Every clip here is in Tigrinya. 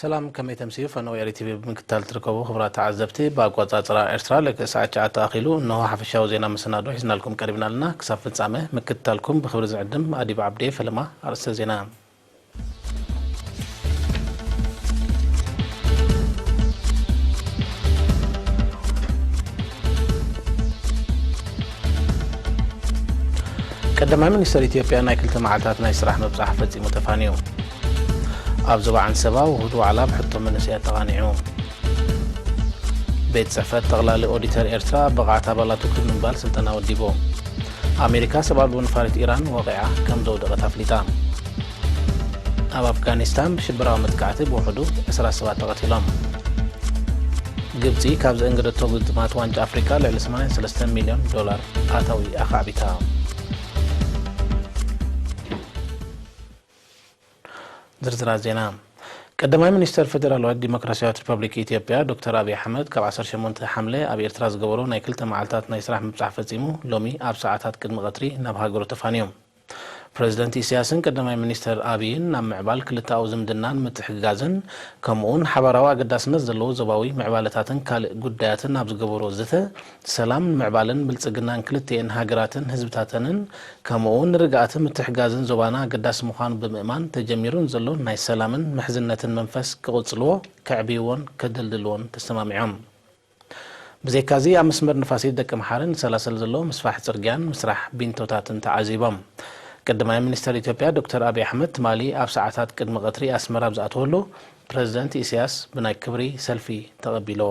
ሰላም፣ ከመይ ተምስዩ? ፈነወ ኤሪ ቲቪ ብምክትታል ትርከቡ ክቡራት ተዓዘብቲ፣ ብኣቆጻጽራ ኤርትራ ልክዕ ሰዓት ትሽዓተ ኣኺሉ፣ እንሆ ሓፈሻዊ ዜና መሰናዶ ሒዝናልኩም ቀሪብና ኣለና። ክሳብ ፍጻመ ምክትታልኩም ብኽብሪ ዝዕድም ኣዲብ ዓብዴ። ፈለማ ኣርእስተ ዜና። ቀዳማይ ሚኒስተር ኢትዮጵያ ናይ ክልተ መዓልታት ናይ ስራሕ ምብጻሕ ፈጺሙ ተፋንዩ። ኣብ ዞባ ዓንሰባ ውሁድ ዋዕላ ብሕቶ መንእሰያት ተቓኒዑ። ቤት ጽሕፈት ጠቕላሊ ኦዲተር ኤርትራ ብቕዓት ኣባላቱ ክብ ምባል ስልጠና ወዲቡ። ኣሜሪካ ሰብ ኣልቦ ነፋሪት ኢራን ወቒዓ ከም ዘውደቐት ኣፍሊጣ። ኣብ ኣፍጋኒስታን ብሽበራዊ መጥቃዕቲ ብውሕዱ ዕስራ ሰባት ተቐቲሎም። ግብጺ ካብ ዘእንገደቶ ግጥማት ዋንጫ ኣፍሪቃ ልዕሊ ሰማንያን ሰለስተን ሚልዮን ዶላር ኣታዊ ኣኻዕቢታ። ዝርዝራት ዜና። ቀዳማይ ሚኒስተር ፌደራላዊት ዲሞክራሲያዊት ሪፐብሊክ ኢትዮጵያ ዶክተር ኣብይ ኣሕመድ ካብ ዓሰርተ ሸሞንተ ሓምለ ኣብ ኤርትራ ዝገበሮ ናይ ክልተ መዓልታት ናይ ስራሕ ምብጻሕ ፈጺሙ ሎሚ ኣብ ሰዓታት ቅድሚ ቀትሪ ናብ ሃገሩ ተፋንዩ። ፕረዚደንት ኢሳያስን ቀዳማይ ሚኒስተር ኣብይን ናብ ምዕባል ክልተኣዊ ዝምድናን ምትሕግጋዝን ከምኡውን ሓባራዊ ኣገዳስነት ዘለዎ ዞባዊ ምዕባለታትን ካልእ ጉዳያትን ኣብ ዝገበሮ ዝተ ሰላም ንምዕባልን ብልጽግናን ክልቲኤን ሃገራትን ህዝብታተንን ከምኡውን ንርግኣትን ምትሕጋዝን ዞባና ኣገዳሲ ምዃኑ ብምእማን ተጀሚሩ ንዘሎ ናይ ሰላምን ምሕዝነትን መንፈስ ክቕጽልዎ፣ ከዕብይዎን ከደልድልዎን ተሰማሚዖም። ብዘይካዚ ኣብ መስመር ንፋሲት ደቂ መሓርን ዝሰላሰል ዘሎ ምስፋሕ ጽርግያን ምስራሕ ቢንቶታትን ተዓዚቦም። ቀዳማይ ሚኒስተር ኢትዮጵያ ዶክተር ኣብይ ኣሕመድ ትማሊ ኣብ ሰዓታት ቅድሚ ቀትሪ ኣስመራ ኣብ ዝኣተወሉ ፕረዚደንት ኢሳያስ ብናይ ክብሪ ሰልፊ ተቐቢሎ።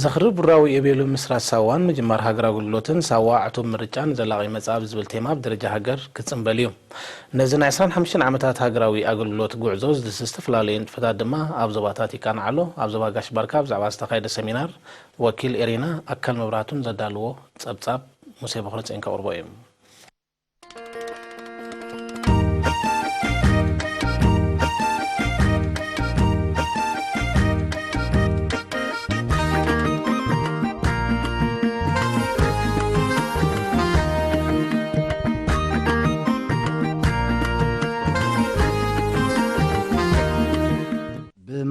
ዝኽሪ ቡራዊ ኢዮቤልዩ ምስራት ሳዋን ምጅማር ሃገራዊ ኣገልግሎትን፣ ሳዋ ዕቱብ ምርጫ ንዘላቒ መጻኢ ብዝብል ቴማ ብደረጃ ሃገር ክጽንበል እዩ። ነዚ ናይ ዕስራን ሓሙሽተን ዓመታት ሃገራዊ ኣገልግሎት ጉዕዞ ዝድህስስ ዝተፈላለዩ ንጥፈታት ድማ ኣብ ዞባታት ይቃናዕ ኣሎ። ኣብ ዞባ ጋሽ ባርካ ብዛዕባ ዝተኻየደ ሰሚናር ወኪል ኤሪና ኣካል መብራህቱን ዘዳልዎ ጸብጻብ ሙሴ በኹረጽዮን ከቕርቦ እዩ።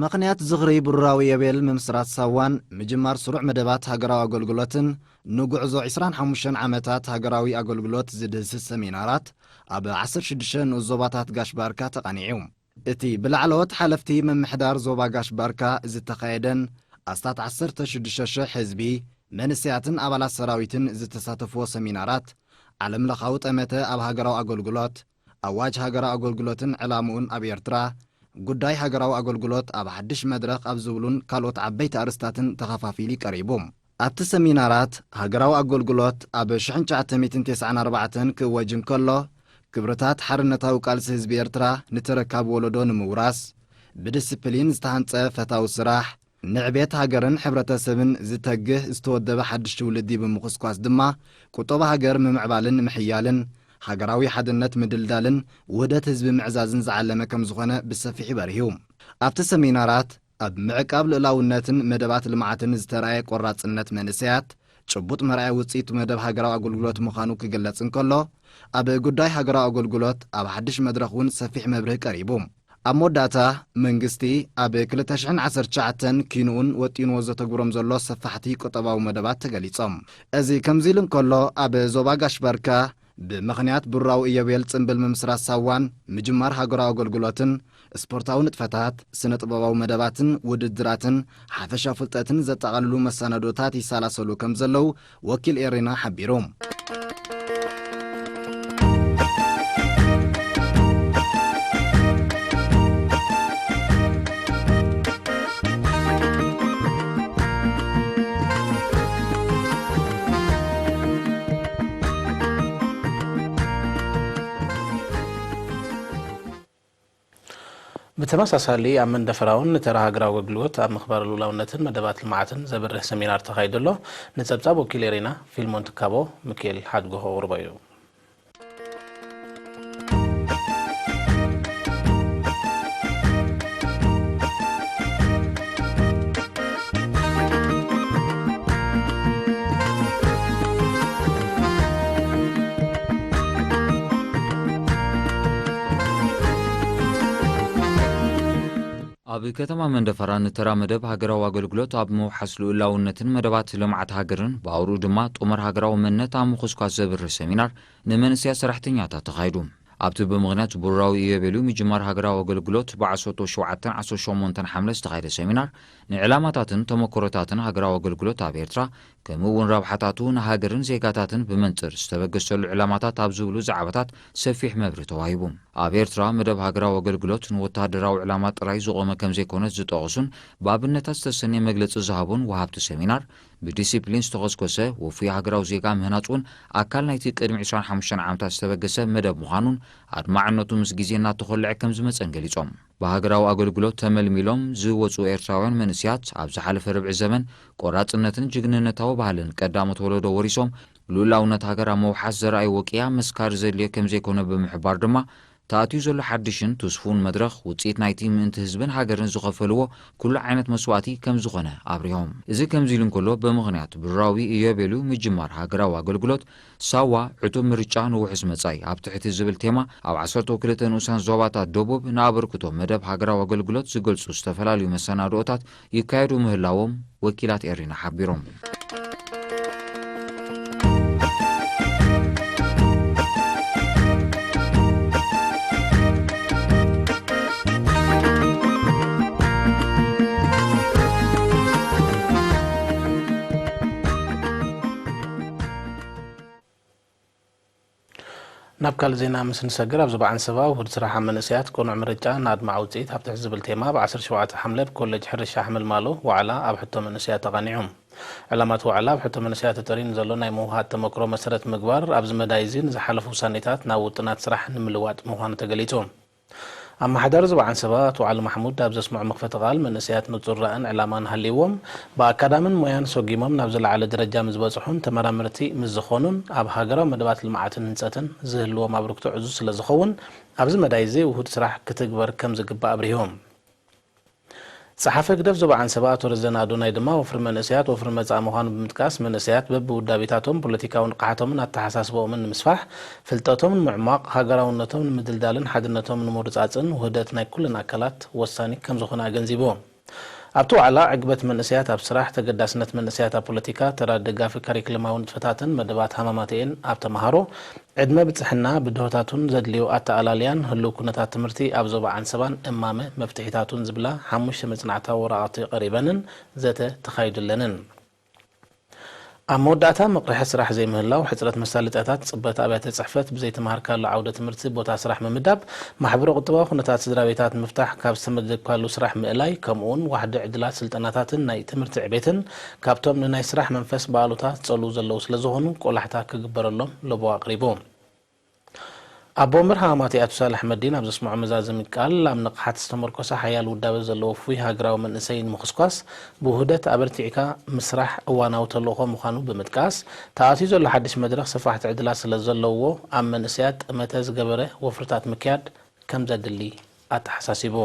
ብምኽንያት ዝኽሪ ብሩራዊ ዮቤል ምምስራት ሳዋን ምጅማር ስሩዕ መደባት ሃገራዊ ኣገልግሎትን ንጉዕዞ ዕስራን ሓሙሽተን ዓመታት ሃገራዊ ኣገልግሎት ዝድህስስ ሰሚናራት ኣብ ዓሰርተ ሽዱሽተ ንኡስ ዞባታት ጋሽ ባርካ ተቓኒዑ። እቲ ብላዕለዎት ሓለፍቲ ምምሕዳር ዞባ ጋሽ ባርካ ዝተኻየደን ኣስታት ዓሰርተ ሽዱሽተ ሽሕ ህዝቢ፣ መንእሰያትን ኣባላት ሰራዊትን ዝተሳተፍዎ ሰሚናራት፣ ዓለምለኻዊ ጠመተ ኣብ ሃገራዊ ኣገልግሎት፣ ኣዋጅ ሃገራዊ ኣገልግሎትን ዕላምኡን ኣብ ኤርትራ፣ ጉዳይ ሃገራዊ ኣገልግሎት ኣብ ሓድሽ መድረኽ ኣብ ዝብሉን ካልኦት ዓበይቲ ኣርእስታትን ተኸፋፊሉ ቀሪቡ። ኣብቲ ሰሚናራት፣ ሃገራዊ ኣገልግሎት ኣብ ሽሕን ትሽዓተ ሚእትን ተስዓን ኣርባዕተን ክእወጅ እንከሎ፣ ክብርታት ሓርነታዊ ቃልሲ ህዝቢ ኤርትራ ንተረካቢ ወለዶ ንምውራስ፣ ብዲስፕሊን ዝተሃንጸ ፈታዊ ስራሕ፣ ንዕቤት ሃገርን ሕብረተሰብን ዝተግህ ዝተወደበ ሓድሽ ትውልዲ ብምኹስኳስ ድማ፣ ቁጠባ ሃገር ምምዕባልን ምሕያልን፣ ሃገራዊ ሓድነት ምድልዳልን ውህደት ህዝቢ ምዕዛዝን ዝዓለመ ከም ዝኾነ ብሰፊሑ በሪሁ። ኣብቲ ሰሚናራት፣ ኣብ ምዕቃብ ልኡላውነትን መደባት ልምዓትን ዝተራእየ ቆራጽነት መንእሰያት፣ ጭቡጥ መርኣያ ውጽኢት መደብ ሃገራዊ ኣገልግሎት ምዃኑ ክግለጽ እንከሎ፣ ኣብ ጉዳይ ሃገራዊ ኣገልግሎት ኣብ ሓድሽ መድረኽ እውን ሰፊሕ መብርሂ ቀሪቡ። ኣብ መወዳእታ፣ መንግስቲ ኣብ ክልተ ሽሕን ዓሰርተ ትሽዓተን ኪንኡን ወጢንዎ ዘተግብሮም ዘሎ ሰፋሕቲ ቁጠባዊ መደባት ተገሊጾም። እዚ ከምዚ ኢሉ እንከሎ፣ ኣብ ዞባ ጋሽ ባርካ ብምኽንያት ብሩራዊ ኢዮቤል ጽምብል ምምስራት ሳዋን ምጅማር ሃገራዊ ኣገልግሎትን ስፖርታዊ ንጥፈታት፣ ስነ-ጥበባዊ መደባትን ውድድራትን ሓፈሻዊ ፍልጠትን ዘጠቓልሉ መሰናዶታት ይሰላሰሉ ከም ዘለዉ ወኪል ኤሪና ሓቢሩ። ብተመሳሳሊ ኣብ መንደፈራ እውን ንተራ ሃገራዊ ኣገልግሎት ኣብ ምኽባር ልኡላውነትን መደባት ልምዓትን ዘብርህ ሰሚናር ተኻይዱ ኣሎ። ንጸብጻብ ወኪል ኤሪና ፊልሞን ትካቦ፣ ሚካኤል ሓድጎ ከቕርቦ እዩ። ኣብ ከተማ መንደፈራ ንተራ መደብ ሃገራዊ ኣገልግሎት ኣብ ምውሓስ ልኡላውነትን መደባት ልምዓት ሃገርን፣ ብኣውርኡ ድማ ጥሙር ሃገራዊ መንነት ኣብ ምኹስኳስ ዘብርህ ሰሚናር ንመንእሰያት ሰራሕተኛታት ተኻይዱ። ኣብቲ ብምኽንያት ብሩራዊ ኢዮቤልዩ ምጅማር ሃገራዊ ኣገልግሎት ብዓሰርተ ሸውዓተን ዓሰርተ ሸሞንተን ሓምለ ዝተኻየደ ሰሚናር፣ ንዕላማታትን ተመክሮታትን ሃገራዊ ኣገልግሎት ኣብ ኤርትራ፣ ከምኡ እውን ረብሓታቱ ንሃገርን ዜጋታትን ብመንጽር ዝተበገሰሉ ዕላማታት ኣብ ዝብሉ ዛዕባታት ሰፊሕ መብርሂ ተዋሂቡ። ኣብ ኤርትራ መደብ ሃገራዊ ኣገልግሎት ንወተሃደራዊ ዕላማ ጥራይ ዝቖመ ከም ዘይኮነ ዝጠቐሱን ብኣብነታት ዝተሰነየ መግለጺ ዝሃቡን ወሃብቲ ሰሚናር፣ ብዲሲፕሊን ዝተኾስኮሰ ውፉይ ሃገራዊ ዜጋ ምህናጽ እውን ኣካል ናይቲ ቅድሚ ዕስራን ሓሙሽተን ዓመታት ዝተበገሰ መደብ ምዃኑን ኣድማዕነቱ ምስ ግዜ እናተኾልዐ ከም ዝመጸን ገሊጾም። ብሃገራዊ ኣገልግሎት ተመልሚሎም ዝወጹ ኤርትራውያን መንእሰያት ኣብ ዝሓለፈ ርብዒ ዘመን ቆራጽነትን ጅግንነታዊ ባህልን ቀዳሞት ወለዶ ወሪሶም ልኡላውነት ሃገር ኣብ ምውሓስ ዘርኣይዎ ቅያ መስካሪ ዘድልዮ ከም ዘይኮነ ብምሕባር ድማ፣ ተኣትዩ ዘሎ ሓድሽን ትስፉን መድረኽ ውጽኢት ናይቲ ምእንቲ ህዝብን ሃገርን ዝኸፈልዎ ኩሉ ዓይነት መስዋእቲ ከም ዝኾነ ኣብሪሆም። እዚ ከምዚ ኢሉ እንከሎ፣ ብምኽንያት ብሩራዊ ኢዮቤልዩ ምጅማር ሃገራዊ ኣገልግሎት፣ ሳዋ ዕቱብ ምርጫ ንውሑስ መጻኢ ኣብ ትሕቲ ዝብል ቴማ፣ ኣብ ዓሰርተ ክልተ ንኡሳን ዞባታት ደቡብ ንኣበርክቶ መደብ ሃገራዊ ኣገልግሎት ዝገልጹ ዝተፈላለዩ መሰናድኦታት ይካየዱ ምህላዎም ወኪላት ኤሪና ሓቢሮም። ናብ ካልእ ዜና ምስ ንሰግር፣ ኣብ ዞባ ዓንሰባ ውሁድ ስራሕ ኣብ መንእሰያት ቅኑዕ ምርጫ ንኣድማዒ ውጽኢት ኣብ ትሕቲ ዝብል ቴማ፣ ብ ዓሰርተ ሸውዓተ ሓምለ ብኮሌጅ ሕርሻ ሕመልማሎ ዋዕላ ኣብ ሕቶ መንእሰያት ተቓኒዑ። ዕላማ እቲ ዋዕላ፣ ኣብ ሕቶ መንእሰያት ተጠርዩ ንዘሎ ናይ ምውሃድ ተመክሮ መሰረት ምግባር፣ ኣብዚ መዳይ እዚ ንዝሓለፉ ውሳኔታት ናብ ውጥናት ስራሕ ንምልዋጥ ምዃኑ ተገሊጹ። ኣመሓዳሪ ዞባ ዓንሰባ ኣቶ ዓሊ ማሕሙድ ኣብ ዘስምዖ መኽፈቲ ቃል፣ መንእሰያት ንጹር ራእን ዕላማን ሃልይዎም ብኣካዳምን ሞያን ሰጒሞም ናብ ዝለዓለ ደረጃ ምስ ዝበጽሑን ተመራመርቲ ምስ ዝኾኑን፣ ኣብ ሃገራዊ መደባት ልምዓትን ህንጸትን ዝህልዎም ኣበርክቶ ዕዙዝ ስለ ዝኸውን፣ ኣብዚ መዳይ እዚ ውሁድ ስራሕ ክትግበር ከም ዝግባእ ኣብሪሆም። ጸሓፊ ህግደፍ ዞባ ዓንሰባ ኣቶ ረዘነ ኣዶናይ ድማ፣ ወፍሪ መንእሰያት ወፍሪ መጻኢ ምዃኑ ብምጥቃስ፣ መንእሰያት በብውዳቤታቶም ፖለቲካዊ ንቕሓቶምን ኣተሓሳስባኦምን ንምስፋሕ፣ ፍልጠቶም ንምዕሟቕ፣ ሃገራውነቶም ንምድልዳልን ሓድነቶም ንምርጻጽን ውህደት ናይ ኩለን ኣካላት ወሳኒ ከም ዝኾነ ኣገንዚቡ። ኣብቲ ዋዕላ፣ ዕግበት መንእሰያት ኣብ ስራሕ፣ ተገዳስነት መንእሰያት ኣብ ፖለቲካ፣ ተራ ደጋፊ ካሪክለማዊ ንጥፈታትን መደባት ሃማማተኤን ኣብ ተመሃሮ፣ ዕድመ ብጽሕና፣ ብድሆታቱን ዘድልዮ ኣተኣላልያን ህሉው ኩነታት ትምህርቲ ኣብ ዞባ ዓንሰባን እማመ መፍትሒታቱን ዝብላ ሓሙሽተ መጽናዕታዊ ወረቓቕቲ ቀሪበንን ዘተ ተኻይዱለንን። ኣብ መወዳእታ፣ መቕርሒ ስራሕ ዘይምህላው፣ ሕጽረት መሳለጥያታት፣ ጽበት ኣብያተ ጽሕፈት፣ ብዘይተማሃርካሉ ዓውደ ትምህርቲ ቦታ ስራሕ ምምዳብ፣ ማሕበረ ቁጠባዊ ኩነታት ስድራ ቤታት ምፍታሕ፣ ካብ ዝተመደብካሉ ስራሕ ምእላይ፣ ከምኡውን ዋሕዲ ዕድላት ስልጠናታትን ናይ ትምህርቲ ዕቤትን ካብቶም ንናይ ስራሕ መንፈስ ብኣሉታ ዝጸልዉ ዘለዉ ስለ ዝኾኑ፣ ቆላሕታ ክግበረሎም ለበዋ ኣቕሪቡ። ኣቦ ወንበር ሃማማተኤ ኣቶ ሳልሕ መዲን ኣብ ዘስምዖ መዛዘሚ ቃል፣ ኣብ ንቕሓት ዝተመርኮሰ ሓያል ውዳበ ዘለዎ ፍሉይ ሃገራዊ መንእሰይ ንምኹስኳስ፣ ብውህደት ኣበርቲዕካ ምስራሕ እዋናዊ ተልእኾ ምዃኑ ብምጥቃስ፣ ተኣትዩ ዘሎ ሓድሽ መድረኽ ሰፋሕቲ ዕድላት ስለ ዘለዎ፣ ኣብ መንእሰያት ጠመተ ዝገበረ ወፍርታት ምክያድ ከም ዘድሊ ኣተሓሳሲቡ።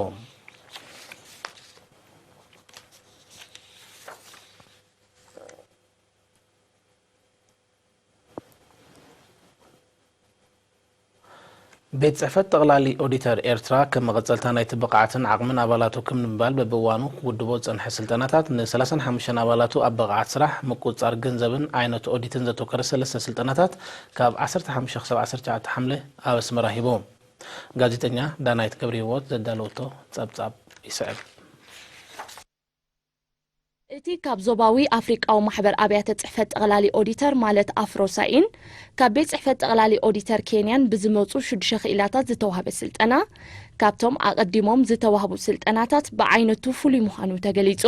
ቤት ጽሕፈት ጠቕላሊ ኦዲተር ኤርትራ፣ ከም መቐጸልታ ናይቲ ብቕዓትን ዓቕምን ኣባላቱ ክም ንምባል በብእዋኑ ክውድቦ ዝጸንሐ ስልጠናታት፣ ን ሰላሳን ሓሙሽተን ኣባላቱ ኣብ ብቕዓት ስራሕ፣ ምቁጽጻር ገንዘብን ዓይነት ኦዲትን ዘተኮረ ሰለስተ ስልጠናታት፣ ካብ ዓሰርተ ሓሙሽተ ክሳብ ዓሰርተ ትሽዓተ ሓምለ ኣብ ኣስመራ ሂቡ። ጋዜጠኛ ዳናይት ገብረሂወት ዘዳለወቶ ጸብጻብ ይስዕብ። እቲ ካብ ዞባዊ ኣፍሪቃዊ ማሕበር ኣብያተ ጽሕፈት ጠቕላሊ ኦዲተር፣ ማለት ኣፍሮሳኢን፣ ካብ ቤት ጽሕፈት ጠቕላሊ ኦዲተር ኬንያን ብዝመጹ ሽዱሽተ ክኢላታት ዝተዋህበ ስልጠና፣ ካብቶም ኣቐዲሞም ዝተዋህቡ ስልጠናታት ብዓይነቱ ፍሉይ ምዃኑ ተገሊጹ።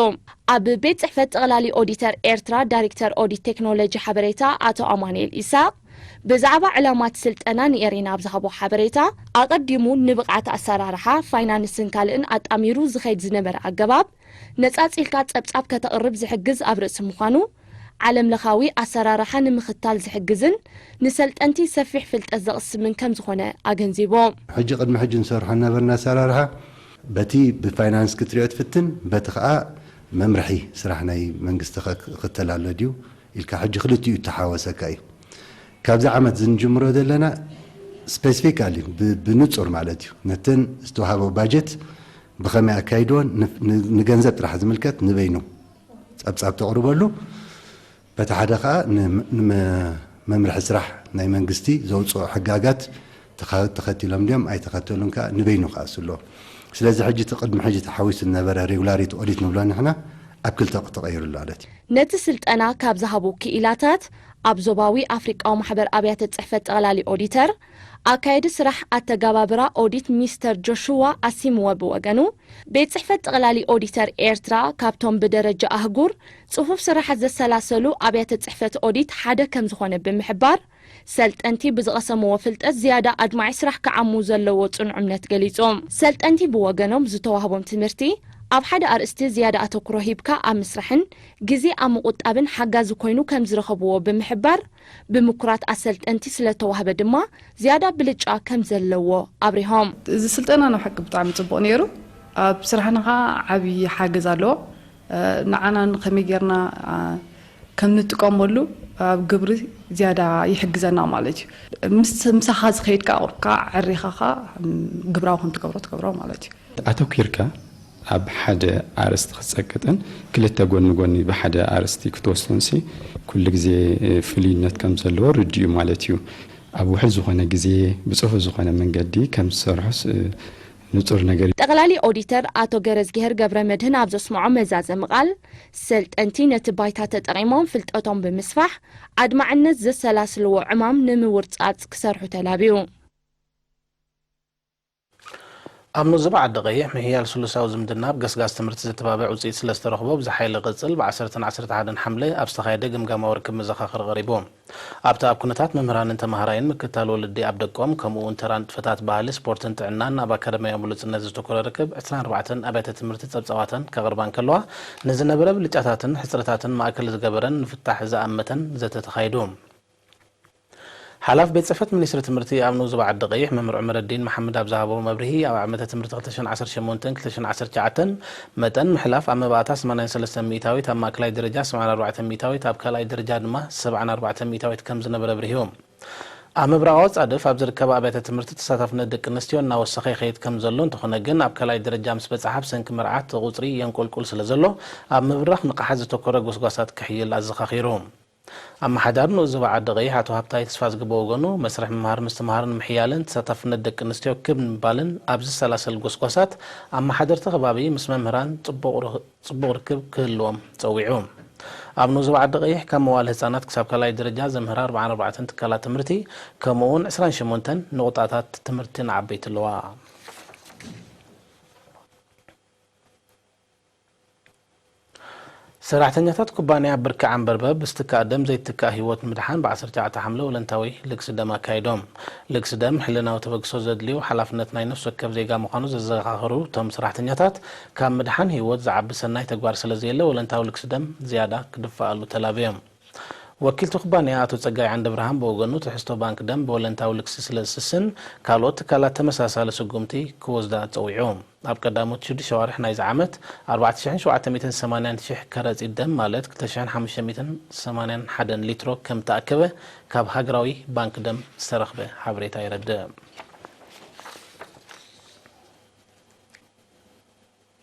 ኣብ ቤት ጽሕፈት ጠቕላሊ ኦዲተር ኤርትራ ዳይሬክተር ኦዲት ቴክኖሎጂ ሓበሬታ ኣቶ ኣማኑኤል ኢሳቕ፣ ብዛዕባ ዕላማት ስልጠና ንኤሪና ኣብ ዝሃቦ ሓበሬታ፣ ኣቐዲሙ ንብቕዓት ኣሰራርሓ፣ ፋይናንስን ካልእን ኣጣሚሩ ዝኸይድ ዝነበረ ኣገባብ፣ ነጻጺልካ ጸብጻብ ከተቕርብ ዝሕግዝ ኣብ ርእሲ ምዃኑ፣ ዓለም ለኻዊ ኣሰራርሓ ንምኽታል ዝሕግዝን ንሰልጠንቲ ሰፊሕ ፍልጠት ዘቕስምን ከም ዝኾነ ኣገንዚቡ። ሕጂ ቅድሚ ሕጂ ንሰርሖ እናበልና ኣሰራርሓ በቲ ብፋይናንስ ክትሪኦ ትፍትን፣ በቲ ኸኣ መምርሒ ስራሕ ናይ መንግስቲ ኸ-፣ ክኽተል ኣሎ ድዩ ኢልካ፣ ሕጂ ክልቲኡ ይተሓወሰካ እዩ። ካብዚ ዓመት ዝንጅምሮ ዘለና ስፔሲፊካሊ ብ-፣ ብንጹር ማለት እዩ። ነተን ዝተዋሃበ ባጀት ብኸመይ ኣካይድዎን ን-፣ ን-፣ ንገንዘብ ጥራሕ ዝምልከት ንበይኑ ጸብጻብ ተቕርበሉ። በቲ ሓደ ኸኣ ን-፣ ንመ-፣ መምርሒ ስራሕ ናይ መንግስቲ ዘውጽኦ ሕጋጋት ተኸ-፣ ተኸቲሎም ድዮም ኣይተኸተሉን ከኣ ንበይኑ ክኣሱ ኣለዎ። ስለዚ ሕጂ እቲ ቅድሚ ሕጂ ተሓዊሱ ዝነበረ ሬጉላሪቲ ኦዲት ንብሎ ንሕና ኣብ ክልተ ተቐይሩ ኣሎ ማለት እዩ። ነቲ ስልጠና ካብ ዝሃቡ ክኢላታት፣ ኣብ ዞባዊ ኣፍሪቃዊ ማሕበር ኣብያተ ጽሕፈት ጠቕላሊ ኦዲተር፣ ኣካየዲ ስራሕ ኣተጋባብራ ኦዲት ሚስተር ጆሽዋ ኣሲምወ ብወገኑ፣ ቤት ጽሕፈት ጠቕላሊ ኦዲተር ኤርትራ ካብቶም ብደረጃ ኣህጉር ጽፉፍ ስራሓት ዘሰላሰሉ ኣብያተ ጽሕፈት ኦዲት ሓደ ከም ዝኾነ ብምሕባር፣ ሰልጠንቲ ብዝቐሰምዎ ፍልጠት ዝያዳ ኣድማዒ ስራሕ ክዓሙ ዘለዎ ጽኑዕ እምነት ገሊጹ። ሰልጠንቲ ብወገኖም ዝተዋህቦም ትምህርቲ ኣብ ሓደ ኣርእስቲ ዝያዳ ኣተኩሮ ሂብካ ኣብ ምስራሕን ግዜ ኣብ ምቑጣብን ሓጋዚ ኮይኑ ከም ዝረኸብዎ ብምሕባር፣ ብምኩራት ኣሰልጠንቲ ስለተዋህበ ድማ ዝያዳ ብልጫ ከም ዘለዎ ኣብሪሆም። እዚ ስልጠና ናብ ሓቂ ብጣዕሚ ጽቡቕ ነይሩ። ኣብ ስራሕና ኸኣ ዓብዪ ሓገዝ ኣለዎ። እ፣ ንዓና ከመይ ጌርና፣ እ፣ ከም ንጥቀመሉ ኣብ ግብሪ ዝያዳ ይሕግዘና ማለት እዩ። ምስ፣ ምሳኻ ዝኸይድ ከኣ ቁሩብ ከኣ ኣዕሪኻ ኸኣ፣ ም፣ ግብራዊ ከም ትገብሮ ትገብሮ ማለት እዩ። ኣተኲርካ ኣብ ሓደ ኣርእስቲ ክትጸቅጥን ክልተ ጎኒ ጎኒ ብሓደ ኣርእስቲ ክትወስዶንሲ ኩሉ ግዜ፣ እ፣ ፍሉይነት ከም ዘለዎ ርዱእ እዩ ማለት እዩ። ኣብ ውሑድ ዝኾነ ግዜ ብጽፉፍ ዝኾነ መንገዲ ከም ዝሰርሑስ፣ እ፣ ንጹር ነገር እዩ። ጠቕላሊ ኦዲተር ኣቶ ገረዝግሄር ገብረ መድህን ኣብ ዘስምዖ መዛዘሚ ቃል፣ ሰልጠንቲ ነቲ ባይታ ተጠቒሞም ፍልጠቶም ብምስፋሕ፣ ኣድማዕነት ዘሰላስልዎ ዕማም ንምውርጻጽ ክሰርሑ ተላብዩ። ኣብ ንኡስ ዞባ ዓዲ ቀይሕ፣ ምሕያል ስሉሳዊ ዝምድና ኣብ ገስጋስ ትምህርቲ ዘተባብዕ ውጽኢት ስለ ዝተረኽቦ፣ ብዝሓየለ ቅጽል፣ ብ ዓሰርተን ዓሰርተ ሓደን ሓምለ ኣብ ዝተኻየደ ግምጋማዊ ርክብ መዘኻኸሪ ቀሪቡ። ኣብቲ ኣብ ኩነታት መምህራንን ተማሃራይን፣ ምክትታል ወለዲ ኣብ ደቆም፣ ከምኡ እውን ተራ ንጥፈታት ባህሊ፣ ስፖርትን ጥዕናን ኣብ ኣካዳሚያዊ ብሉጽነት ዘተኮረ ርክብ፣ ዕስራን ኣርባዕተን ኣብያተ ትምህርቲ ጸብጻባተን ከቕርባ እንከለዋ፣ ንዝነበረ ብልጫታትን ሕጽረታትን ማእከል ዝገበረን ንፍታሕ ዝኣመተን ዘተ ተኻይዱ። ሓላፊ ቤት ጽሕፈት ሚኒስትሪ ትምህርቲ ኣብ ንኡስ ዞባ ዓዲ ቀይሕ መምህር ዑመረዲን መሓመድ ኣብ ዝሃቦ መብርሂ፣ ኣብ ዓመተ ትምህርቲ ክልተ ሽሕን ዓሰርተ ሸሞንተን ክልተ ሽሕን ዓሰርተ ትሽዓተን መጠን ምሕላፍ ኣብ መባእታ ሰማንያን ሰለስተን ሚእታዊት፣ ኣብ ማእከላይ ደረጃ ሰብዓን ኣርባዕተን ሚእታዊት፣ ኣብ ካልኣይ ደረጃ ድማ ሰብዓን ኣርባዕተን ሚእታዊት ከም ዝነበረ ኣብሪሁ። ኣብ ምብራቓዊ ጻድፍ ኣብ ዝርከባ ኣብያተ ትምህርቲ ተሳታፍነት ደቂ ኣንስትዮ እናወሰኸ ይኸይድ ከም ዘሎ፣ እንተኾነ ግን ኣብ ካልኣይ ደረጃ ምስ በጽሓ ብሰንኪ መርዓ እቲ ቁጽሪ የንቆልቁል ስለ ዘሎ፣ ኣብ ምብራኽ ንቕሓት ዘተኮረ ጎስጓሳት ክሕይል ኣዘኻኺሩ። ኣመሓዳሪ ንኡስ ዞባ ዓዲ ቀይሕ ኣቶ ሃብታይ ተስፋዝጊ ብወገኑ፣ መስርሕ ምምሃር ምስትምሃርን ምሕያልን ተሳታፍነት ደቂ ኣንስትዮ ክብ ንምባልን ኣብ ዝሰላሰል ጎስጓሳት፣ ኣመሓደርቲ ከባቢ ምስ መምህራን ጽቡቕ ርኽ-፣ ጽቡቕ ርክብ ክህልዎም ጸዊዑ። ኣብ ንኡስ ዞባ ዓዲ ቀይሕ ካብ መዋለ ህጻናት ክሳብ ካልኣይ ደረጃ ዘምህራ ኣርባዓን ኣርባዕተን ትካላት ትምህርቲ፣ ከምኡ እውን ዕስራን ሸሞንተን ንቑጣታት ትምህርቲ ንዓበይቲ ኣለዋ። ሰራሕተኛታት ኩባንያ ብርኪ ዓንበርበብ ብዝትካእ ደም ዘይትካእ ህይወት ንምድሓን ብ ዓሰርተ ትሽዓተ ሓምለ ወለንታዊ ልግሲ ደም ኣካይዶም። ልግሲ ደም ሕልናዊ ተበግሶ ዘድልዮ ሓላፍነት ናይ ነፍሲ ወከፍ ዜጋ ምዃኑ ዘዘኻኸሩ እቶም ሰራሕተኛታት፣ ካብ ምድሓን ህይወት ዝዓቢ ሰናይ ተግባር ስለ ዘየለ ወለንታዊ ልግሲ ደም ዝያዳ ክድፋኣሉ ተላብዮም። ወኪልቲ ኩባንያ ኣቶ ጸጋይ ዓንደብርሃን ብወገኑ፣ ትሕዝቶ ባንክ ደም ብወለንታዊ ልግሲ ስለ ዝስስን፣ ካልኦት ትካላት ተመሳሳሊ ስጉምቲ ክወስዳ ጸዊዑ። ኣብ ቀዳሞት ሽዱሽተ ኣዋርሕ ናይዚ ዓመት፣ ኣርባዕተ ሽሕን ሸውዓተ ሚእትን ሰማንያን ሽሕ ከረጺት ደም፣ ማለት ክልተ ሽሕን ሓሙሽተ ሚእትን ሰማንያን ሓደን ሊትሮ ከም ተኣከበ፣ ካብ ሃገራዊ ባንክ ደም ዝተረኽበ ሓበሬታ የረድእ።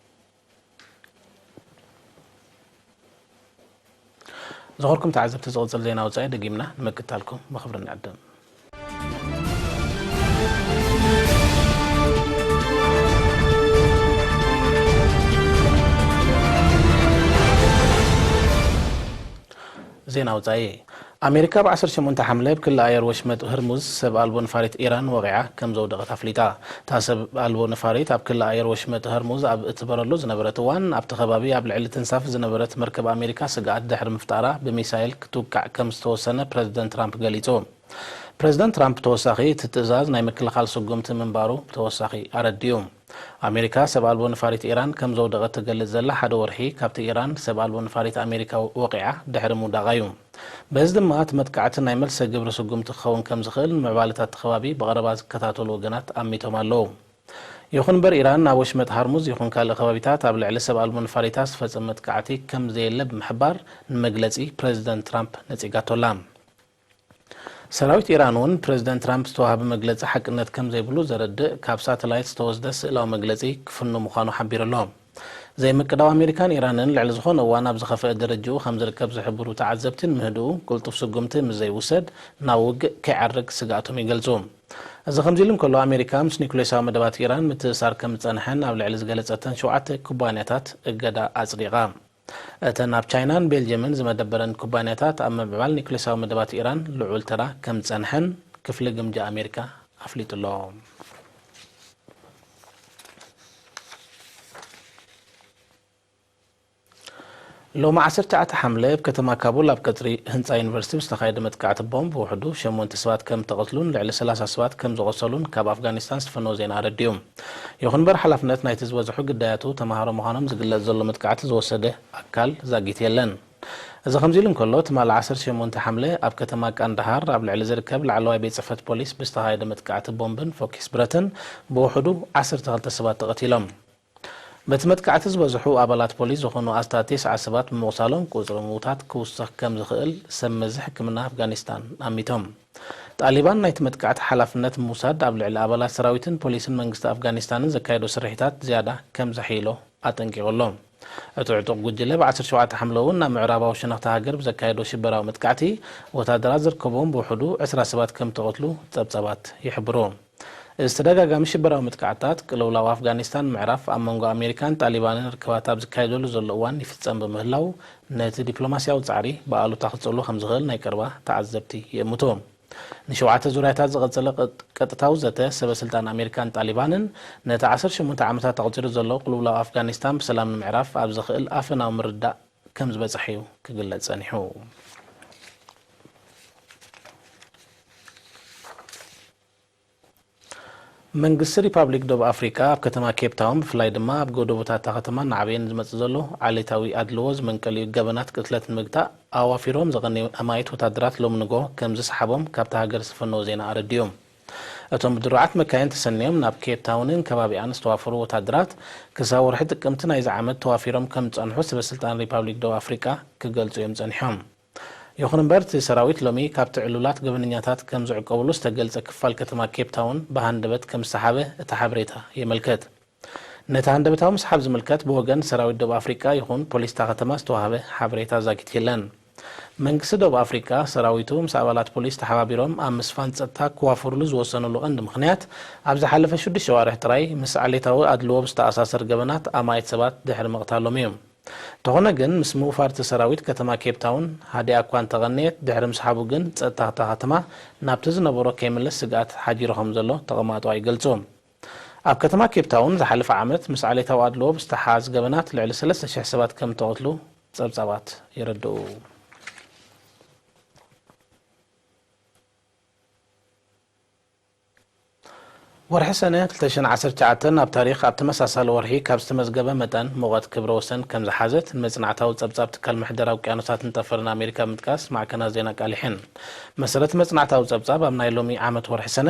ዝኸበርኩም ተዓዘብቲ፣ ዝቕጽል ዜና ወጻኢ ደጊምና ንምክትታልኩም ብኽብሪ ንዕድም። ዜና ወጻኢ። ኣሜሪካ ኣብ ዓሰርተ ሸሞንተ ሓምለ ኣብ ክሊ ኣየር ወሽመጥ ህርሙዝ ሰብ ኣልቦ ነፋሪት ኢራን ወቒዓ ከም ዘውደቐት ኣፍሊጣ። እታ ሰብ ኣልቦ ነፋሪት ኣብ ክሊ ኣየር ወሽመጥ ህርሙዝ ኣብ እትበረሉ ዝነበረት እዋን፣ ኣብቲ ከባቢ ኣብ ልዕሊ ትንሳፍ ዝነበረት መርከብ ኣሜሪካ ስግኣት ድሕሪ ምፍጣራ ብሚሳይል ክትውቃዕ ከም ዝተወሰነ ፕረዚደንት ትራምፕ ገሊጹ። ፕረዚደንት ትራምፕ ብተወሳኺ፣ እቲ ትእዛዝ ናይ ምክልኻል ስጉምቲ ምንባሩ ብተወሳኺ ኣረዲኡ። ኣሜሪካ ሰብ ኣልቦ ነፋሪት ኢራን ከም ዘውደቐት ትገልጽ ዘላ ሓደ ወርሒ ካብቲ ኢራን ሰብ ኣልቦ ነፋሪት ኣሜሪካ ወቒዓ ድሕሪ ምውዳቓ እዩ። በዚ ድማ እቲ መጥቃዕቲ ናይ መልሰ ግብሪ ስጉምቲ ክኸውን ከም ዝኽእል ንምዕባለታት እቲ ከባቢ ብቐረባ ዝከታተሉ ወገናት ኣሚቶም ኣለዉ። ይኹን እምበር፣ ኢራን ናብ ወሽመጥ ሃርሙዝ ይኹን ካልእ ከባቢታት ኣብ ልዕሊ ሰብ ኣልቦ ነፋሪታት ዝፈጸመ መጥቃዕቲ ከም ዘየለ ብምሕባር፣ ንመግለጺ ፕረዚደንት ትራምፕ ነጺጋቶ ኣላ። ሰራዊት ኢራን እውን ፕረዚደንት ትራምፕ ዝተዋህበ መግለጺ ሓቅነት ከም ዘይብሉ ዘረድእ ካብ ሳተላይት ዝተወስደ ስእላዊ መግለጺ ክፍኑ ምዃኑ ሓቢሩ ኣሎ። ዘይምቅዳው ኣሜሪካን ኢራንን ልዕሊ ዝኾነ እዋን ኣብ ዝኸፍአ ደረጃኡ ከም ዝርከብ ዝሕብሩ ተዓዘብቲ፣ ንምህድኡ ቅልጡፍ ስጉምቲ ምስ ዘይውሰድ ናብ ውግእ ከይዓርግ ስግኣቶም ይገልጹ። እዚ ከምዚ ኢሉ እንከሎ፣ ኣሜሪካ ምስ ኒኩሌሳዊ መደባት ኢራን ምትእስሳር ከም ዝጸንሐን ኣብ ልዕሊ ዝገለጸተን ሸውዓተ ኩባንያታት እገዳ ኣጽዲቓ። እተን ኣብ ቻይናን ቤልጅየምን ዝመደበረን ኩባንያታት ኣብ ምምዕባል ኒኩሌሳዊ መደባት ኢራን ልዑል ተራ ከም ዝጸንሐን ክፍሊ ግምጃ ኣሜሪካ ኣፍሊጡ ኣሎ። ሎሚ ዓሰርተ ትሽዓተ ሓምለ ኣብ ከተማ ካቡል ኣብ ቀጽሪ ህንጻ ዩኒቨርሲቲ ብዝተኻየደ መጥቃዕቲ ቦምብ ብውሕዱ ሸሞንተ ሰባት ከም እተቐትሉን ልዕሊ ሰላሳ ሰባት ከም ዝቖሰሉን ካብ ኣፍጋኒስታን ዝተፈነወ ዜና ኣረዲኡ። ይኹን እምበር፣ ሓላፍነት ናይቲ ዝበዝሑ ግዳያቱ ተማሃሮ ምዃኖም ዝግለጽ ዘሎ መጥቃዕቲ ዝወሰደ ኣካል ዛጊት የለን። እዚ ከምዚ ኢሉ እንከሎ፣ ትማሊ ዓሰርተ ሸሞንተ ሓምለ ኣብ ከተማ ቃንዳሃር ኣብ ልዕሊ ዝርከብ ላዕለዋይ ቤት ጽሕፈት ፖሊስ ብዝተኻየደ መጥቃዕቲ ቦምብን ፎኪስ ብረትን ብውሕዱ ዓሰርተ ክልተ ሰባት ተቐቲሎም። በቲ መጥቃዕቲ ዝበዝሑ ኣባላት ፖሊስ ዝኾኑ ኣስታት ተስዓ ሰባት ብምቑሳሎም፣ ቁጽሪ ምዉታት ክውስኽ ከም ዝኽእል ሰብ መዚ ሕክምና ኣፍጋኒስታን ኣሚቶም። ጣሊባን ናይቲ መጥቃዕቲ ሓላፍነት ምውሳድ ኣብ ልዕሊ ኣባላት ሰራዊትን ፖሊስን መንግስቲ ኣፍጋኒስታንን ዘካየዶ ስርሒታት ዝያዳ ከም ዘሕይሎ ኣጠንቂቑ ኣሎ። እቲ ዕጡቕ ጉጅለ ብ ዓሰርተ ሸውዓተ ሓምለ እውን ናብ ምዕራባዊ ሸነኽቲ ሃገር ብዘካየዶ ሽበራዊ መጥቃዕቲ፣ ወታደራት ዝርከብዎም ብውሕዱ ዕስራ ሰባት ከም እተቐትሉ ጸብጻባት ይሕብሩ። እዚ ተደጋጋሚ ሽበራዊ መጥቃዕትታት፣ ቅልውላው ኣፍጋኒስታን ምዕራፍ ኣብ መንጎ ኣሜሪካን ጣሊባንን ርክባት ኣብ ዝካየደሉ ዘሎ እዋን ይፍጸም ብምህላው፣ ነቲ ዲፕሎማስያዊ ጻዕሪ ብኣሉታ ክጸልዎ ከም ዝኽእል ናይ ቀረባ ተዓዘብቲ ይእምቱ። ንሸውዓተ ዙርያታት ዝቐጸለ ቀጥ-፣ ቀጥታዊ ዘተ ሰበ ስልጣን ኣሜሪካን ጣሊባንን፣ ነቲ ዓሰርተ ሸሞንተ ዓመታት ኣቑጺሩ ዘሎ ቅልውላው ኣፍጋኒስታን ብሰላም ንምዕራፍ ኣብ ዘኽእል ኣፈናዊ ምርድዳእ ከም ዝበጽሕ እዩ ክግለጽ ጸኒሑ። መንግስቲ ሪፓብሊክ ደቡብ ኣፍሪቃ ኣብ ከተማ ኬፕ ታውን፣ ብፍላይ ድማ ኣብ ጎደቦታት እታ ከተማ እናዓበየ ንዝመጽእ ዘሎ ዓሌታዊ ኣድልዎ ዝመንቀሊኡ ገበናት ቅትለት ንምግታእ፣ ኣዋፊሮም ዘቐነዩ ኣማኢት ወታደራት ሎሚ ንግሆ ከም ዝሰሓቦም ካብታ ሃገር ዝተፈነወ ዜና ኣረዲኡ። እቶም ብድሩዓት መካይን ተሰንዮም ናብ ኬፕ ታውንን ከባቢኣን ዝተዋፈሩ ወታደራት፣ ክሳብ ወርሒ ጥቅምቲ ናይዚ ዓመት ተዋፊሮም ከም ዝጸንሑ ሰበ ስልጣን ሪፓብሊክ ደቡብ ኣፍሪቃ ክገልጹ እዮም ጸኒሖም። ይኹን እምበር፣ እቲ ሰራዊት ሎሚ ካብቲ ዕሉላት ገበነኛታት ከም ዝዕቀብሉ ዝተገልጸ ክፋል ከተማ ኬፕ ታውን ብሃንደበት ከም ዝሰሓበ እቲ ሓበሬታ የመልክት። ነቲ ሃንደበታዊ ምስሓብ ዝምልከት ብወገን ሰራዊት ደቡብ ኣፍሪቃ ይኹን ፖሊስ እታ ከተማ ዝተዋህበ ሓበሬታ ዛጊት የለን። መንግስቲ ደቡብ ኣፍሪቃ፣ ሰራዊቱ ምስ ኣባላት ፖሊስ ተሓባቢሮም ኣብ ምስፋን ጸጥታ ክዋፈሩሉ ዝወሰኑሉ ቀንዲ ምኽንያት፣ ኣብ ዝሓለፈ ሽዱሽተ ኣዋርሕ ጥራይ ምስ ዓሌታዊ ኣድልዎ ብዝተኣሳሰር ገበናት ኣማኢት ሰባት ድሕሪ ምቕታሎም እዩ። እንተኾነ ግን፣ ምስ ምውፋር እቲ ሰራዊት፣ ከተማ ኬፕ ታውን ሃዲኣ እኳ እንተቐነየት፣ ድሕሪ ምስሓቡ ግን ጸጥታ እታ ከተማ ናብቲ ዝነበሮ ከይምለስ ስግኣት ሓዲሩ ከም ዘሎ ተቐማጦ ይገልጹ። ኣብ ከተማ ኬፕ ታውን ዝሓለፈ ዓመት ምስ ዓሌታዊ ኣድልዎ ብዝተሓሓዝ ገበናት ልዕሊ ሰለስተ ሽሕ ሰባት ከም እተቐትሉ ጸብጻባት የረድኡ። ወርሒ ሰነ ክልተ ሽሕን ዓሰርተ ትሽዓተን ኣብ ታሪኽ ኣብ ተመሳሳሊ ወርሒ ካብ ዝተመዝገበ መጠን ሙቐት ክብረ ወሰን ከም ዝሓዘት ንመጽናዕታዊ ጸብጻብ ትካል ምሕደራ ውቅያኖሳትን ጠፈርን ኣሜሪካ ብምጥቃስ ማዕከናት ዜና ኣቃሊሐን። መሰረት መጽናዕታዊ ጸብጻብ፣ ኣብ ናይ ሎሚ ዓመት ወርሒ ሰነ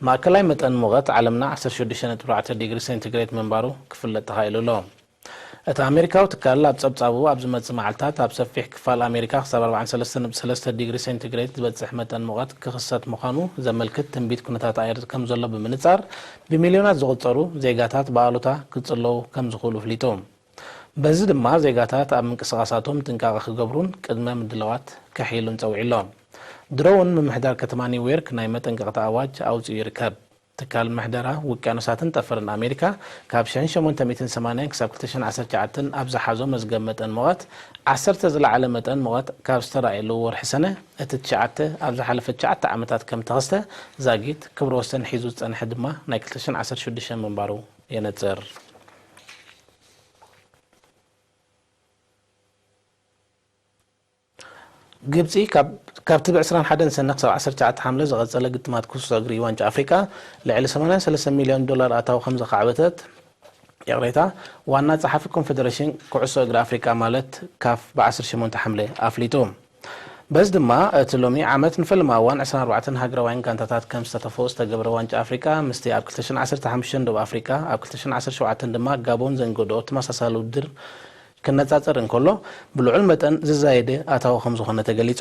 ማእከላይ መጠን ሙቐት ዓለምና ዓሰርተ ሽዱሽተ ነጥቢ ኣርባዕተ ዲግሪ ሴንቲግሬድ ምንባሩ ክፍለጥ ተኻኢሉ ኣሎ። እቲ ኣሜሪካዊ ትካል ኣብ ጸብጻቡ፣ ኣብ ዝመጽእ መዓልታት ኣብ ሰፊሕ ክፋል ኣሜሪካ ክሳብ ኣርባዓን ሰለስተን ነጥቢ ሰለስተ ዲግሪ ሴንቲግሬድ ዝበጽሕ መጠን ሙቐት ክኽሰት ምዃኑ ዘመልክት ትንቢት ኩነታት ኣየር ከም ዘሎ ብምንጻር፣ ብሚልዮናት ዝቑጸሩ ዜጋታት ብኣሉታ ክጽለዉ ከም ዝኽእሉ ኣፍሊጡ። በዚ ድማ ዜጋታት ኣብ ምንቅስቓሳቶም ጥንቃቐ ክገብሩን ቅድመ ምድላዋት ከሕይሉን ጸዊዑ ኣሎ። ድሮ እውን ምምሕዳር ከተማ ኒውዮርክ ናይ መጠንቀቕታ ኣዋጅ ኣውጺኡ ይርከብ። ትካል ምሕደራ ውቅያኖሳትን ጠፈርን ኣሜሪካ ካብ ሸሞንተ ሚእትን ሰማንያን ክሳብ ክልተ ሽሕን ዓሰርተ ትሽዓተን ኣብ ዝሓዞ መዝገብ መጠን ሙቐት ዓሰርተ ዝለዓለ መጠን ሙቐት ካብ ዝተራእየሉ ወርሒ ሰነ እቲ ትሽዓተ ኣብ ዝሓለፈ ትሽዓተ ዓመታት ከም ተኸስተ ዛጊት ክብረ ወሰን ሒዙ ዝጸንሐ ድማ ናይ ክልተ ሽሕን ዓሰርተ ሽዱሽተን ምንባሩ የነጽር። ግብጺ ካብ ካብቲ ብ ዕስራን ሓደን ሰነ ክሳብ ዓሰርተ ትሽዓተ ሓምለ ዝቐጸለ ግጥማት ኩዕሶ እግሪ ዋንጫ ኣፍሪቃ ልዕሊ ሰማንያን ሰለስተን ሚልዮን ዶላር ኣታዊ ከም ዘኻዕበተት፣ ይቕሬታ፣ ዋና ጸሓፊ ኮንፈደሬሽን ኩዕሶ እግሪ ኣፍሪቃ ማለት ካፍ ብ ዓሰርተ ሸሞንተ ሓምለ ኣፍሊጡ። በዚ ድማ እቲ ሎሚ ዓመት ንፈለማ እዋን ዕስራን ኣርባዕተን ሃገራውያን ጋንታታት ከም ዝሳተፎ ዝተገብረ ዋንጫ ኣፍሪቃ ምስቲ ኣብ ክልተ ሽሕን ዓሰርተ ሓሙሽተን ደቡብ ኣፍሪቃ፣ ኣብ ክልተ ሽሕን ዓሰርተ ሸውዓተን ድማ ጋቦን ዘንገድኦ ተመሳሳሊ ውድድር ክነጻጸር እንከሎ፣ ብልዑል መጠን ዝዛየደ ኣታዊ ከም ዝኾነ ተገሊጹ።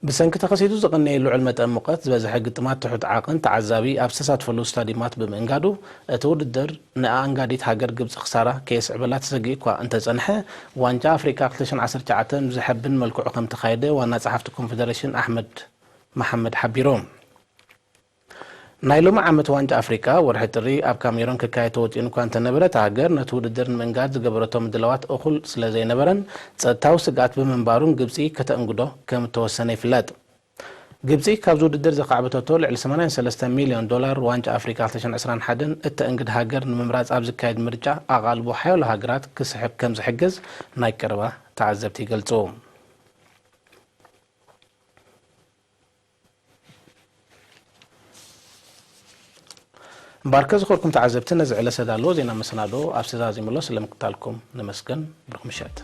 ብሰንኪ ተኸሲቱ ዝቐነየ ልዑል መጠን ሙቐት፣ ዝበዝሐ ግጥማት ትሑት ዓቐን ተዓዛቢ ኣብ ዝተሳትፈሉ ስታዲማት ብምእንጋዱ፣ እቲ ውድድር ንኣኣንጋዲት ሃገር ግብጺ ክሳራ ከየስዕበላ ተሰጊኡ እኳ እንተጸንሐ፣ ዋንጫ ኣፍሪቃ ክልተ ሽሕን ዓሰርተ ትሽዓተ ብዘሐብን መልክዑ ከም ተኻየደ ዋና ጸሓፍቲ ኮንፈደሬሽን ኣሕመድ መሓመድ ሓቢሩ። ናይ ሎሚ ዓመት ዋንጫ ኣፍሪቃ ወርሒ ጥሪ ኣብ ካሜሮን ክካየድ ተወጢኑ እኳ እንተነበረ፣ እታ ሃገር ነቲ ውድድር ንምእንጋድ ዝገበረቶ ምድላዋት እኹል ስለ ዘይነበረን ጸጥታዊ ስግኣት ብምንባሩን ግብጺ ከተእንግዶ ከም እተወሰነ ይፍለጥ። ግብጺ ካብዚ ውድድር ዘኻዕበተቶ ልዕሊ ሰማንያን ሰለስተን ሚልዮን ዶላር ዋንጫ ኣፍሪቃ ክልተ ሽሕን ዕስራን ሓደን እተእንግድ ሃገር ንምምራጽ ኣብ ዝካየድ ምርጫ ኣቓልቦ ሓያሎ ሃገራት ክስሕብ ከም ዝሕግዝ ናይ ቀረባ ተዓዘብቲ ይገልጹ። እምበኣርከ ዝኸርኩም ተዓዘብቲ፣ ነዚ ዕለት ዝተዳለወ ዜና መሰናዶ ኣብ ዝተዛዚሙሎ ስለ ምክታልኩም ነመስግን። ብሩኽ ምሸት።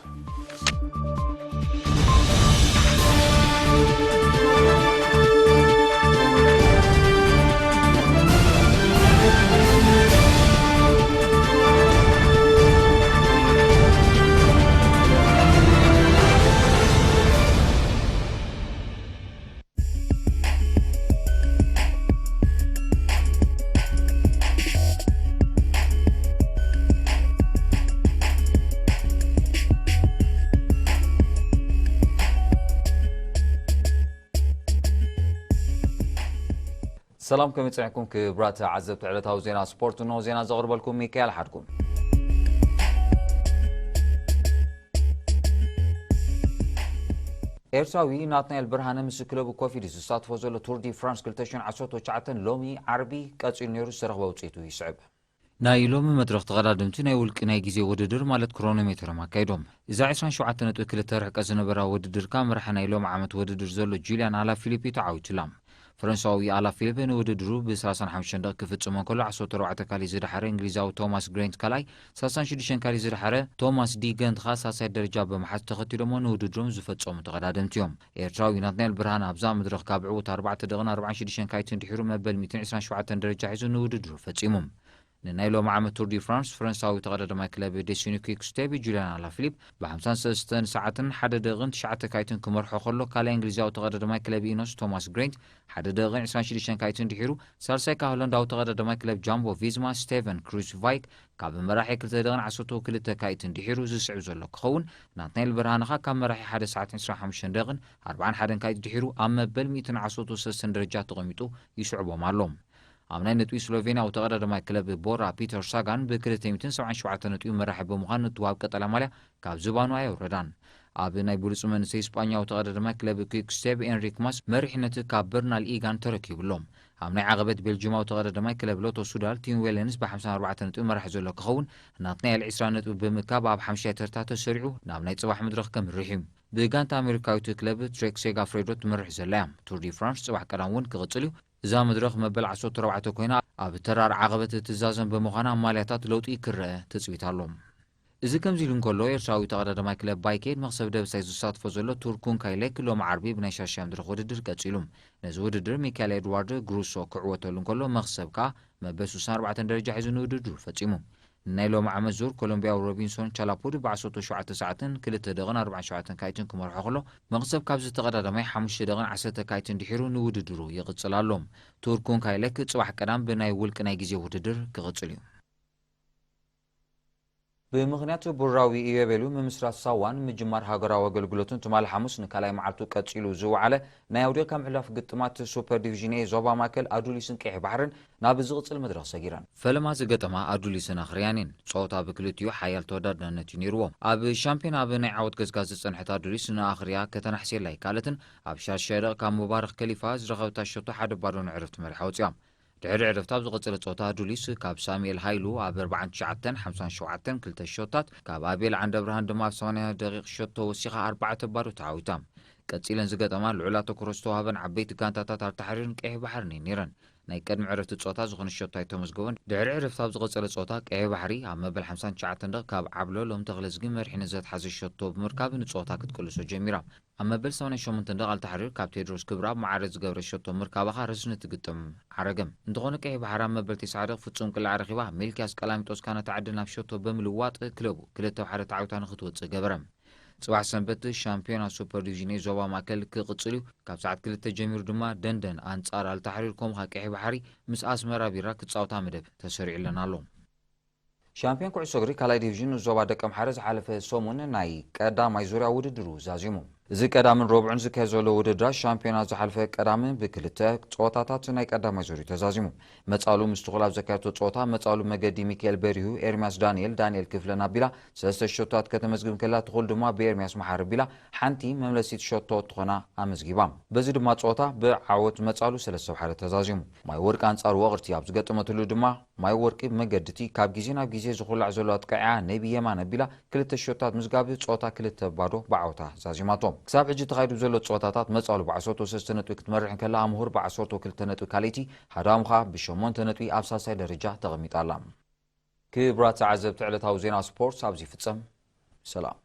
ሰላም፣ ከመይ ጸኒሕኩም ክቡራት ተዓዘብቲ ዕለታዊ ዜና ስፖርት? እንሆ ዜና ዘቕርበልኩም ሚካኤል ሓድጉ። ኤርትራዊ ናትናኤል ብርሃነ ምስ ክለቡ ኮፍ ኢሉ ዝሳተፎ ዘሎ ቱር ዲ ፍራንስ ክልተ ሽሕን ዓሰርተ ትሽዓተን ሎሚ ዓርቢ ቀጺሉ ነይሩ ዝተረኽበ ውጽኢቱ ይስዕብ። ናይ ሎሚ መድረኽ ተቐዳደምቲ ናይ ውልቂ ናይ ግዜ ውድድር ማለት ክሮኖሜተር እዮም ኣካይዶም። እዛ ዕስራን ሸውዓተን ነጥቢ ክልተ ርሕቀት ዝነበራ ውድድር ከኣ መራሒ ናይ ሎሚ ዓመት ውድድር ዘሎ ጁልያን ኣላ ፊሊፕ እዩ ተዓዊቱላ። ፈረንሳዊ ኣላ ፊሊፕ ንውድድሩ ብ ሰላሳን ሓሙሽተን ደቂቕ ክፍጽሞ እንከሎ ዓሰርተ ኣርባዕተ ካልእ ዝደሓረ እንግሊዛዊ ቶማስ ግሬንት ካልኣይ፣ ሰላሳን ሽዱሽተን ካልእ ዝደሓረ ቶማስ ዲ ገንት ከኣ ሳልሳይ ደረጃ ብምሓዝ ተኸቲሎሞ ንውድድሮም ዝፈጸሙ ተቐዳደምቲ እዮም። ኤርትራዊ ናትናኤል ብርሃን ኣብዛ መድረኽ ካብ ዕዉት ኣርባዕተ ደቂቕን ኣርባዓን ሽዱሽተን ካልኢትን ድሒሩ መበል ሚእትን ዕስራን ሸውዓተን ደረጃ ሒዙ ንውድድሩ ፈጺሙ። ንናይ ሎሚ ዓመት ቱር ዲ ፍራንስ ፈረንሳዊ ተቐዳዳማይ ክለብ ዴስቲኒ ኲክ ስቴፕ ጁልያን ኣላ ፊሊፕ ብ ሓምሳን ሰለስተን ሰዓትን ሓደ ደቂቕን ትሽዓተ ካልኢትን ክመርሖ ከሎ፣ ካልኣይ እንግሊዛዊ ተቐዳዳማይ ክለብ ኢኖስ ቶማስ ግሬንት ሓደ ደቂቕን ዕስራን ሽዱሽተን ካልኢትን ድሒሩ፣ ሳልሳይ ከኣ ሆላንዳዊ ተቐዳዳማይ ክለብ ጃምቦ ቪዝማ ስቴቨን ክሩስቫይክ ካብ መራሒ ክልተ ደቂቕን ዓሰርተ ክልተ ካልኢትን ድሒሩ ዝስዕብ ዘሎ ክኸውን፣ ናትናኤል ብርሃነ ከኣ ካብ መራሒ ሓደ ሰዓትን ዕስራን ሓሙሽተን ደቂቕን ኣርባዓን ሓደን ካልኢት ድሒሩ ኣብ መበል ሚእትን ዓሰርተ ሰለስተን ደረጃ ተቐሚጡ ይስዕቦም ኣሎ። ኣብ ናይ ነጥቢ ስሎቬንያዊ ተቐዳዳማይ ክለብ ቦራ ፒተር ሳጋን ብ ክልተ ሚእትን ሰብዓን ሸውዓተን ነጥቢ መራሒ ብምዃን ንትዋብ ቀጠልያ ማልያ ካብ ዝባኑ ኣየውረዳን። ኣብ ናይ ብሉጽ መንእሰይ ስጳኛዊ ተቐዳዳማይ ክለብ ኲክ ስቴፕ ኤንሪክ ማስ መሪሕነት ካብ በርናል ኢጋን ተረኪቡ ኣሎ። ኣብ ናይ ዓቐበት ቤልጅማዊ ተቐዳዳማይ ክለብ ሎቶ ሱዳል ቲም ዌለንስ ብ ሓምሳን ኣርባዕተን ነጥቢ መራሒ ዘሎ ክኸውን፣ ናትናኤል ዕስራ ነጥቢ ብምካብ ኣብ ሓምሻይ ተርታ ተሰሪዑ ናብ ናይ ጽባሕ መድረኽ ከምርሕ እዩ። ብጋንታ ኣሜሪካዊት ክለብ ትሬክ ሴጋፍሬዶ ትመርሕ ዘላ እያ። ቱር ዲ ፍራንስ ጽባሕ ቀዳም እውን ክቕጽል እዩ። እዛ መድረኽ መበል ዓሰርተ ኣርባዕተ ኮይና፣ ኣብ ተራር ዓቐበት እትዛዘም ብምዃና ማልያታት ለውጢ ክረአ ትጽቢት ኣሎ። እዚ ከምዚ ኢሉ እንከሎ፣ ኤርትራዊ ተቐዳዳማይ ክለብ ባይኬድ መኽሰብ ደበሳይ ዝሳትፎ ዘሎ ቱርኩን ካይሌክ ሎሚ ዓርቢ ብናይ ሻሻይ መድረኽ ውድድር ቀጺሉ። ነዚ ውድድር ሚካኤል ኤድዋርድ ግሩሶ ክዕወተሉ እንከሎ፣ መኽሰብ ከኣ መበል ስሳን ኣርባዕተን ደረጃ ሒዙ ንውድድሩ ፈጺሙ። ንናይ ሎሚ ዓመት ዙር ኮሎምቢያዊ ሮቢንሶን ቻላፑድ ብ ዓሰርተ ሸውዓተ ሰዓትን ክልተ ደቂቕን ኣርባዓን ሸውዓተን ካልኢትን ክመርሖ ከሎ፣ መኽሰብ ካብዚ ተቐዳዳማይ ሓሙሽተ ደቂቕን ዓሰርተ ካልኢትን ድሒሩ ንውድድሩ ይቕጽል ኣሎ። ቱርኩን ካይሌክ ጽባሕ ቀዳም ብናይ ውልቂ ናይ ግዜ ውድድር ክቕጽል እዩ። ብምኽንያት ቡራዊ ኢዮቤሉ ምምስራት ሳዋን ምጅማር ሃገራዊ ኣገልግሎትን ትማሊ ሓሙስ ንካልኣይ መዓልቱ ቀጺሉ ዝወዓለ ናይ ኣውዲቕካ ምሕላፍ ግጥማት ሱፐር ዲቪዥን ኤ ዞባ ማእከል ኣዱሊስን ቀይሕ ባሕርን ናብ ዝቕጽል መድረኽ ሰጊረን። ፈለማ ዝገጠማ ኣዱሊስን ኣኽርያን እየን። ጸወታ ብክልቲኡ ሓያል ተወዳዳርነት እዩ ነይርዎ። ኣብ ሻምፒዮን ኣብ ናይ ዓወት ገዝጋዝ ዝጸንሐት ኣዱሊስ ንኣኽርያ ከተናሕስየላ ኣይከኣለትን። ኣብ ሻድሻይ ደቕ ካብ ሙባረኽ ከሊፋ ዝረኸበታ ሸቶ ሓደ ባዶ ንዕረፍቲ መሪሓ ወጺኣ። ድሕሪ ዕረፍቲ ኣብ ዝቐጸለ ጸወታ ኣዱሊስ ካብ ሳሙኤል ሃይሉ ኣብ ኣርባዓን ትሽዓተን፣ ሓምሳን ሸውዓተን ክልተ ሸቶታት፣ ካብ ኣቤል ዓንደብርሃን ድማ ኣብ ሰማንያ ደቂቕ ሸቶ ወሲኻ ኣርባዕተ ባዶ ተዓዊታ። ቀጺለን ዝገጠማ ልዑል ኣተኩሮ ዝተዋህበን ዓበይቲ ጋንታታት ኣልታሕሪርን ቀይሕ ባሕርን እየን ነይረን። ናይ ቅድሚ ዕረፍቲ ጸወታ ዝኾነ ሸቶ ኣይተመዝገቦን። ድሕሪ ዕረፍቲ ኣብ ዝቐጸለ ጸወታ ቀይሕ ባሕሪ ኣብ መበል ሓምሳን ትሽዓተን ደቕ ካብ ዓብሎ ሎም ተኽለዝጊ መሪሕነት ዘትሓዘ ሸቶ ብምርካብ ንጸወታ ክትቅልሶ ጀሚራ። ኣብ መበል ሰማንያን ሸሞንተን ደቕ ኣልታሕሪር ካብ ቴድሮስ ክብረኣብ ማዕረ ዝገብረ ሸቶ ምርካባ ከኣ ረስኒ እቲ ግጥም ዓረገ። እንተኾነ ቀይሕ ባሕሪ ኣብ መበል ተስዓ ደቕ ፍጹም ቅላዕ ረኺባ ሚልክያስ ቀላሚጦስ ካነ ተዓድል ናብ ሸቶ ብምልዋጥ ክለቡ ክልተ ሓደ ተዓዊታ ንክትወጽእ ገበረ። ጽባሕ ሰንበት ሻምፒዮና ሱፐር ዲቪዥን ኤ ዞባ ማእከል ክቕጽል እዩ። ካብ ሰዓት ክልተ ጀሚሩ ድማ ደንደን ኣንጻር ኣልታሕሪር ከምኡ ከኣ ቀይሕ ባሕሪ ምስ ኣስመራ ቢራ ክጻወታ መደብ ተሰሪዑለን ኣሎ። ሻምፒዮን ኩዕሶ እግሪ ካልኣይ ዲቪዥን ዞባ ደቀምሓረ ዝሓለፈ ሰሙን ናይ ቀዳማይ ዙርያ ውድድሩ ዛዚሙ። እዚ ቀዳምን ረቡዕን ዝካየድ ዘሎ ውድድራት ሻምፒዮና ዝሓለፈ ቀዳምን ብክልተ ጸወታታት ናይ ቀዳማይ ዙር እዩ ተዛዚሙ። መጻሉ ምስ ትኹል ኣብ ዘካየድቶ ጸወታ መጻሉ መገዲ ሚካኤል በሪሁ፣ ኤርሚያስ ዳንኤል፣ ዳንኤል ክፍለን ኣቢላ ሰለስተ ሸቶታት ከተመዝግብ እንከላ፣ ትኹል ድማ ብኤርሚያስ መሓሪ ኣቢላ ሓንቲ መምለሲት ሸቶ ትኾና ኣመዝጊባ። በዚ ድማ ጸወታ ብዓወት መጻሉ ሰለስተ ብሓደ ተዛዚሙ። ማይ ወርቂ ኣንጻር ወቕርቲ ኣብ ዝገጠመትሉ ድማ ማይ ወርቂ መገድቲ ካብ ግዜ ናብ ግዜ ዝኹላዕ ዘሎ ኣጥቃዒያ ነቢ የማን ኣቢላ ክልተ ሸቶታት ምዝጋብ ጸወታ ክልተ ባዶ ብዓወታ ዛዚማቶ። ክሳብ ሕጂ ተኻይዱ ዘሎ ጸወታታት መጻሉ ብዓሰርተ ሰለስተ ነጥቢ ክትመርሕ እንከላ፣ ኣምሁር ብዓሰርተ ክልተ ነጥቢ ካልኣይቲ፣ ሃዳሙ ኸኣ ብሸሞንተ ነጥቢ ኣብ ሳልሳይ ደረጃ ተቐሚጣ ኣላ። ክቡራት ተዓዘብቲ ዕለታዊ ዜና ስፖርት ኣብዚ ይፍጸም። ሰላም።